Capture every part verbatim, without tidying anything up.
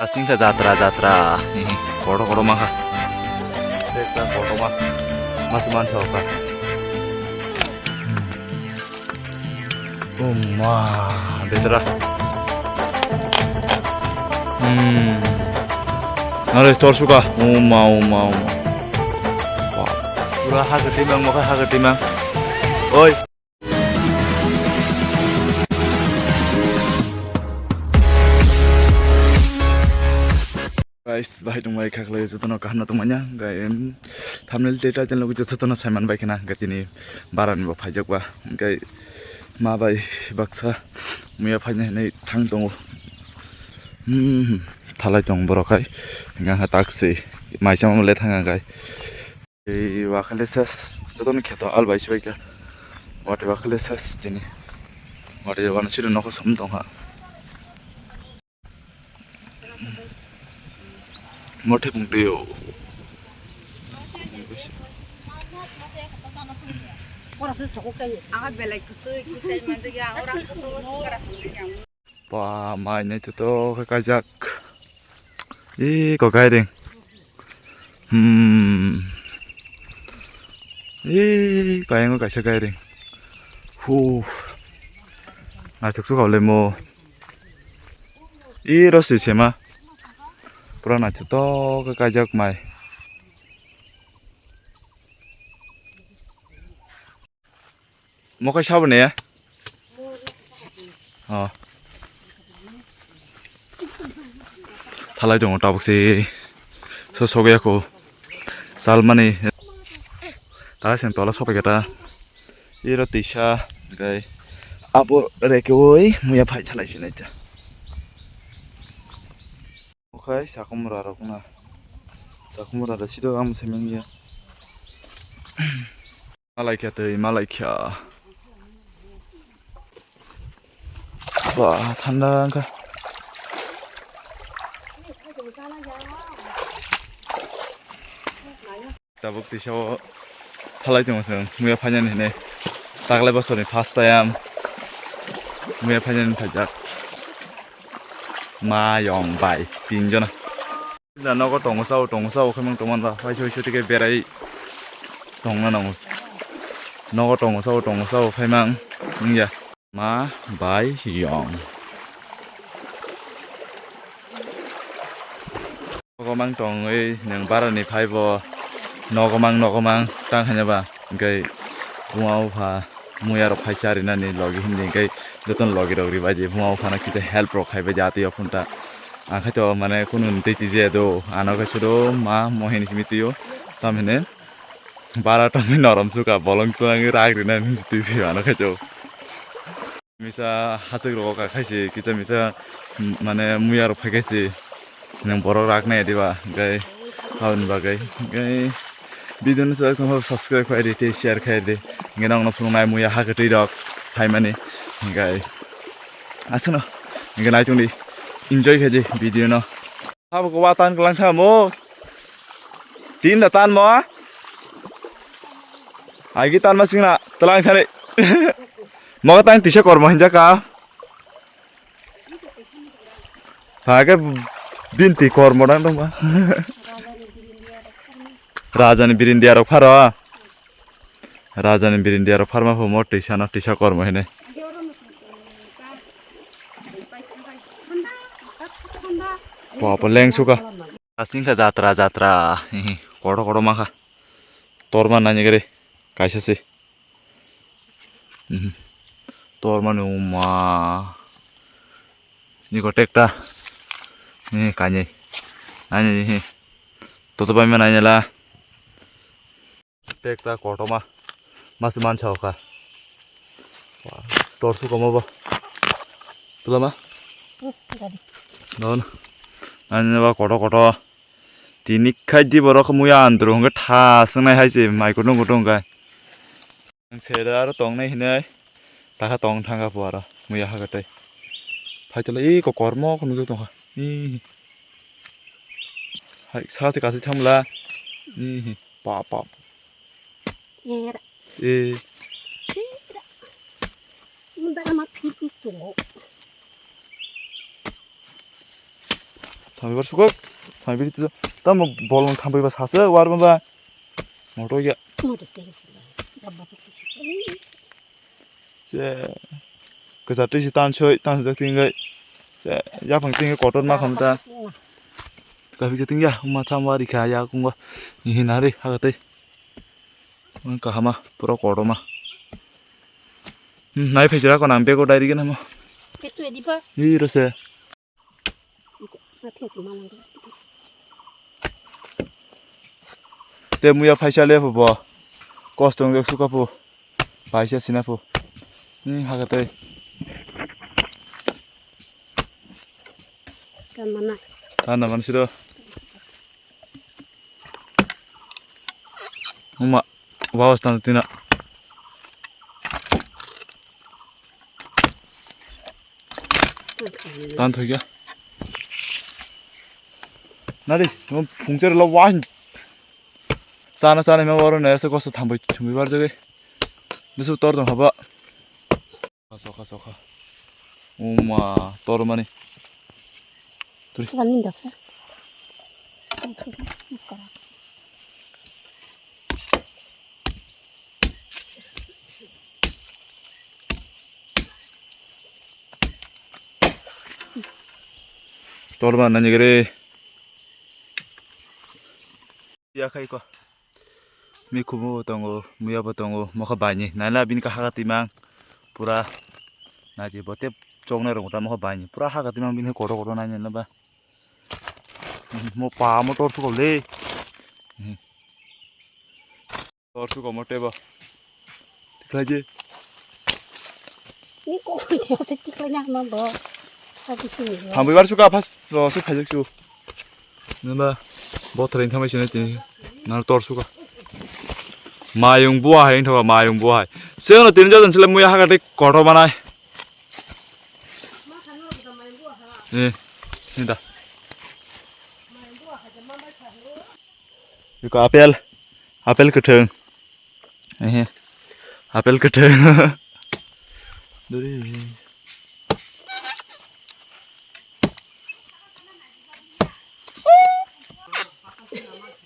Asing khe jatra, jatra. Kotor, kotor ma kha. Ekta kotor ma. Mas man sa ka. Uma, betra. Hmm. Nare tor suka. Uma, uma, uma. Pura ha ketimang, mokha ha ketimang. Oi. Guys, bahai tongbai khaklai jotono kaham no tongmanya. Gai, em, thumbnail tei title logi jotono saiman bai khna, gai tini barani bo phaijak ba. Gai ma bai baksa muya phaina hinwi thang tongo. Hmm, thalai tong borok hai. Hingkha taksi maisa mole thang gai. Ei wakhle ses, jotono kheto al bai sibai kha. Wate wakhle ses tini. Wate wano siri nokho som tongkha. Mothai pung twi o. Ang belai kwtwi kwchai manjak ya, ang ora kwtwi sukara pung twi ang. Ba, mai naithotok khe kaijak. Ee, ko kairing. Hmm. Ee, kaiyango kaisa kairing. Hu. Naithok sukha le mo. Ee, rosoi sema. Pura naithotok khe kaijak mai. Mokai sabo ne? Oh. Thalai tongo tabuk se. So sogya ko. Salmani. Ta sen tola sopai kata. Iro tisa gai. Abo reke oi muya phai thalai sinai ta. Okhai sakhumra rok na. Sakhumra da sido ang semeng ya. Malaikha tei malaikha. Ba, thanda wngkha. Tabuk tisa o thalai tongo chwng, muya phainani hinwi. Taklai bosorni first time muya phainani phaijak. Mayong bai tinjona. Da nogo tongo sao, tongo sao khe mang tongmani ba, waisa waisa tike berai tongna nango. Nogo tongo sao, tongo sao khe mang wngya. Ma bai yong. Nogo mang tongwi nwng barani phaibo nogo mang, nogo mang tang khaina ba, hwnkhe buma bupha muya rok phai charinani logi hindi, hwnkhe jotono logi rok ribai di, buma buphano kisa help rok khaibai di atwi o phunta. Ang khaito mane kunu tei tiji do, ano khe sudo ma mohini simi twi o, tamhine bara tongwi norom suka bolong twlangwi rak rina hinwi twi phio ano khaito. Misa hachwk rogo ka khaisi kisa misa, mm, mane muya rok phai khaisi nang borok rak nai diba, hwnkhe aboni bagwi hwnkhe video no subscribe khai di tei share khai di, hwnkhe nokno phunuknai muya ha kwtwi rok phaimani, hwnkhe aswkno hwnkhe naitung di, enjoy khai di video no. Abo ko wa tan klang tha mo. Tin da tan mo. Agi tan ma singna tlang thani. Mo tan tisa kormo hinja ka. Ha ke binti kormo dang dong ba. Raja ni birindia rok pharo. Raja ni birindia rok pharma pho mo tisa no tisa kormo hine. Papa leng suka. Asing kha jatra jatra. Hihi, kotor kotor ma kha. Torma nani gari kaisa se. Mhm. Torma ni uma. Ni ko tekta. Ni kanye. Nani hi. Toto bai ma nani la. Tekta kotorma. Mas man sao kha. Tor su komo bo. Tula ma? Don. Ani ba kotor kotor. Tini khai di borok muya andro hwnkhe tha swngnai hai se mai kutung kutung khai. Ang sere aro tongnai hinai. Takha tong thangkha po aro muya haga tei. Phaitole iko kormo khe nukjak tongkha. Ih. Hai sa se kasi thamla. Ih, pa pa. Era. Eh. Era. Munda ama phi phi chungo. Thambibar sukok, thambi tu tamo bolong thambiba sase war ba motor ya. Motor teng sila. Gabba tu. Se kesa tisi tan soi tan soi tinggai. Se yapang tinggai kotor ma khamta. Kapi tingya uma tham wari kha ya kungo. Ni hinari hagate. Kahama pura kotor ma. Hmm, nai phai jira ko nang bego diary gana mo. Petu ediba. Hi rose. Te muya phaisa le pho bo. Kosto wng suka pho. Phaisa sina pho. Ni haga tei. Kan mana. Kan mana siro. Uma, bawas tan tina. Tan thoi kya? Nari, mo phungcher lo wahin. Sana sana ma waro na ese kosto thambai thumbai bar jage. Bisu tor dong haba. Sokha sokha. Uma tor mani. Turi. Kan ninda sa. Torma nani gre. Ya khai ko. Mikhumu bo tongo, muya bo tongo, mokha baini. Naila bini kaha tima pura naji bote choknai rok ta mokha baini. Pura ha tima bini koto koto nai nai ba. Mo pa motor sukol de. Tor suka mo teba. Tikhlai je. Ni ko ni se tikhlai nya ma bo. Abi sini. Thambai bar suka phas ro su khaijak su. Nanda bo thrai thamai sini tini. Na tor suka. Mayung bua hai thwa mayung bua hai. Se no tin jadan sele muya hagate kotor banai. Eh, ni da. Iko apel, apel kwthwng. Ehe, apel kwthwng. Dori.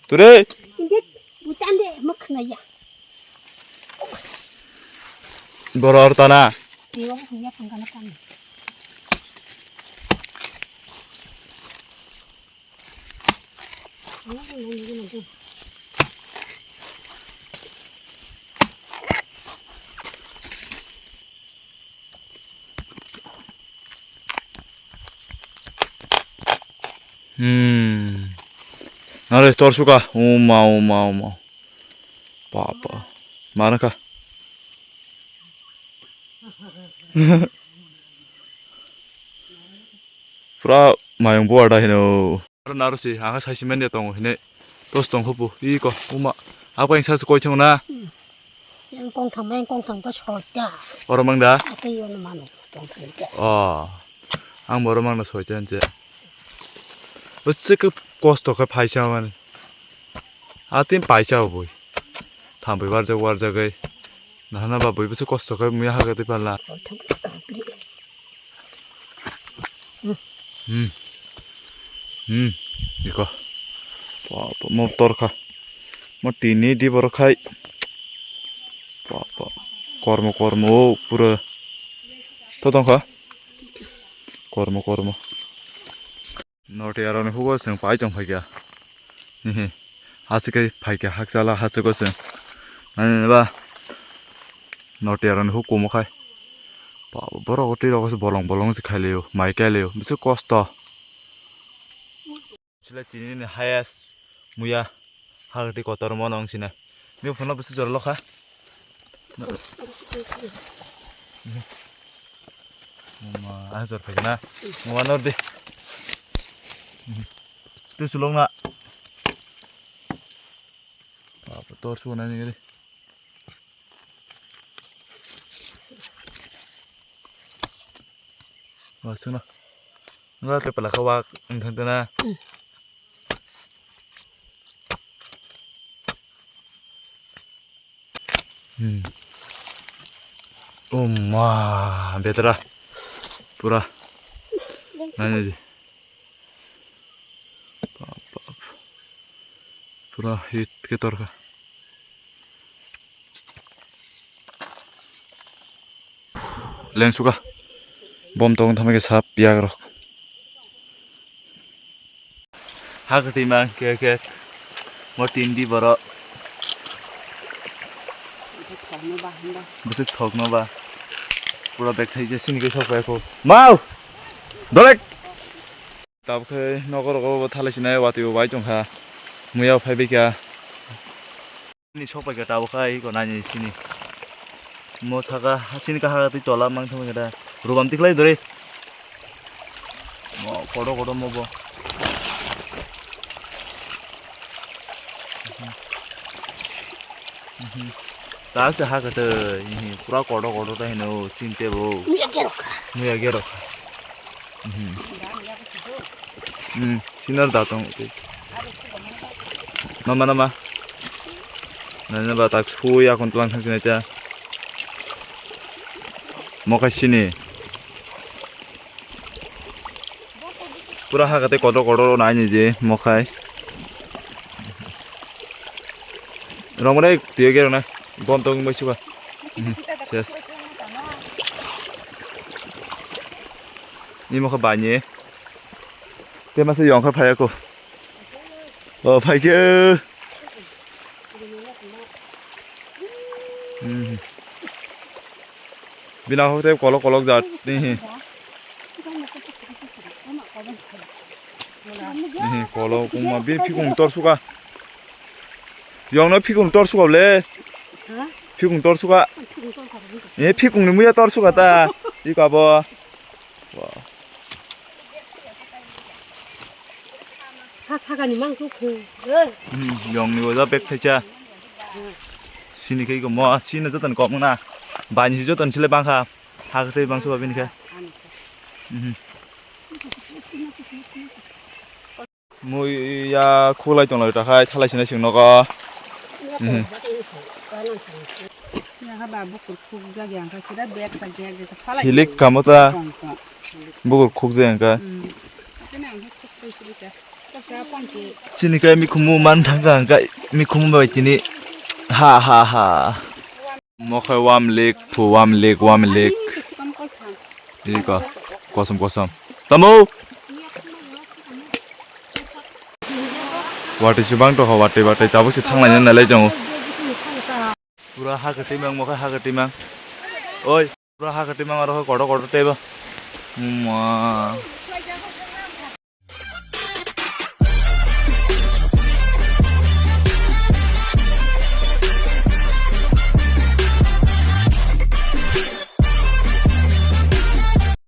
Ture. Indik, butan de, mukna ya. Boror tana. Iyo, iya, pangkana kan. Hmm. Nare tor suka. Uma, uma, uma. Papa. Mana ka? Pura mayung buar da hino. Aro naro si, ang sai si manya tongo hine. Tos tong hupu, i ko, uma. Apa yang sa koi chong na? Yang kong thang, yang kong thang to soita. Oro mang da? Apa yo no mano, kong thang ke. Oh. Ang boro mang na soita nje. Bwswk khe kosto khe phaisa mani. A tin paisa bui. Thambai warjak warjak gai. Nahana ba bui bwswk kosto khe muya haga twi pala. Hmm. Hmm. Iko. Pa, pa, mo tor kha. Mo tini di bor khai. Pa, pa. Kormo, kormo, o pura. To tong kha. Kormo, kormo. Notiaroni hugo chwng pai tong phaikha. Hihi. Hasikhe phaikha hakchala hachiko chwng. Nani ba. Notiaroni huk kumo khai. Ba, borok twi rogo se bolong bolong se khailio, mai khailio. Bisi kosto. Sila tini ni highest muya. Hagati kotor mono wng sinai. Ni phone bisi jor lokha. Mama, ah, jor phai na. Mama, nor di. Tu sulong na. Apa tor su na ni. Wah, suna. Nora te pala ka wak, ang thang tana. Hmm. Oh ma, betra. Pura. Nani di. Pura hit khe torkha. Lengsuka. Bom tong thamake sap piyak rok. Ha kwtwi mang khe khe. Mo tin di borok. Bwswk thokno ba. Pura bek thaisa sini khe sok pai kho. Mau! Dolek! Tabuk khe nogo rogo bo thalai sinai watwi bo bai tongkha. Muya phai baikha. Ni sok paikha tabuk kha iko nani sini. Mo saka sini kaha twi tola mang thangwi khe da. Rubam tiklai dori. Mo kodo kodo mo bo. Tak se ha kata ini pura kodo kodo ta hino sinte bo. Muya gerok kha. Muya gerok kha. Hmm, sinar datang. Nama nama. Nana ba tak sui akon tulang thang sini ta. Mokai sini. Pura ha kate kotor kotor nai ni je mokhai. Rong re tiyo ge rong na. Bom tong bai chuba. Ses. Ni mokha banye. Te masa yong kha phaya ko. O phai ke. Hmm. Bina hote kolok kolok jat ni. Ni kolok kuma bin phikung tor suka. Yong no phikung tor suka le. Ha? Phikung tor suka. Phikung tor suka. Ni phikung ni muya tor suka ta. Iko abo. Wah. Ha sakani mang kuk khe. Hmm, yong ni oja bek thaisa. Sini khe iko mo sini joton kok na. Bani si joton sile bangkha. Ha khe bangsu ba bini khe. Hmm. Mui ya khulai tong lai ta khai thalai sinai sing nogo. Hmm. Yaha ba bukur khuk jagi ang kha sida bag sa bag de phalai. Hilik kamo ta. Tong tong. Bukur khuk je ang kha. Hmm. Kene ang khuk khuk sida. Sini kai mikhumu man thangka ang kai mikhumu bai tini. Ha ha ha. Mokhai wam lik phu wam lik wam lik. Iko kosom kosom. Tamo. Watwi si bang tokha watwi watwi tabuk si thanglai nai lai tongo. Pura ha kwtwi mang mokhai ha kwtwi mang. Oi. Pura ha kwtwi mang aro kotor kotor teibo. Ma.